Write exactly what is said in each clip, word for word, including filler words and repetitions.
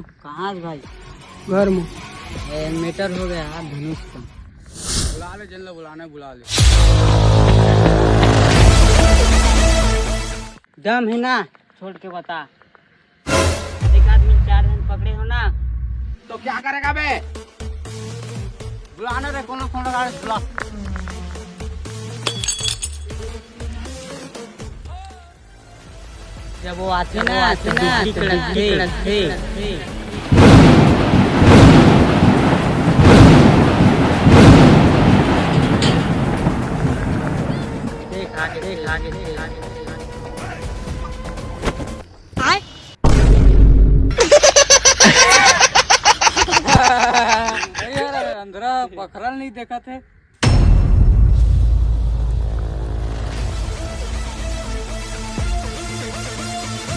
कहाँ से भाई? घर में। ए, matter हो गया यार धनुष का। बुला ले, जिन ला बुलाना है, बुला ले। दम है ना, छोड़ के बता। एक आदमी चार जन पकड़े हो ना। तो क्या करेगा बे? बुलाना रे, कोनो कोनो गाड़ी बुला। जब वो आथे ना, आथे ना, तो बिजली कड़कथे। देख आगे, देख आगे, देख आगे। ए यार, अंधरा पखरल नहीं देखत हे।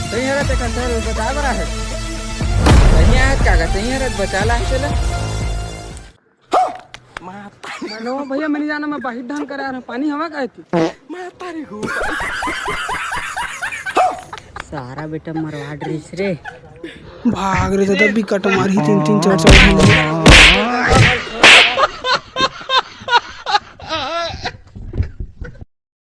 सही हरत, तेकर सर बता बरा है। सही हरत काका, सही हरत बचा ला है चला। माता। मनो भैया, मैं नहीं जाना, मैं बाहिर धान करा रहा हूँ, पानी हवा का है? माता रे हो। सारा बेटा मरवा डरिस रे। भाग रे दादा, बिकट मारही, तीन तीन चार चार।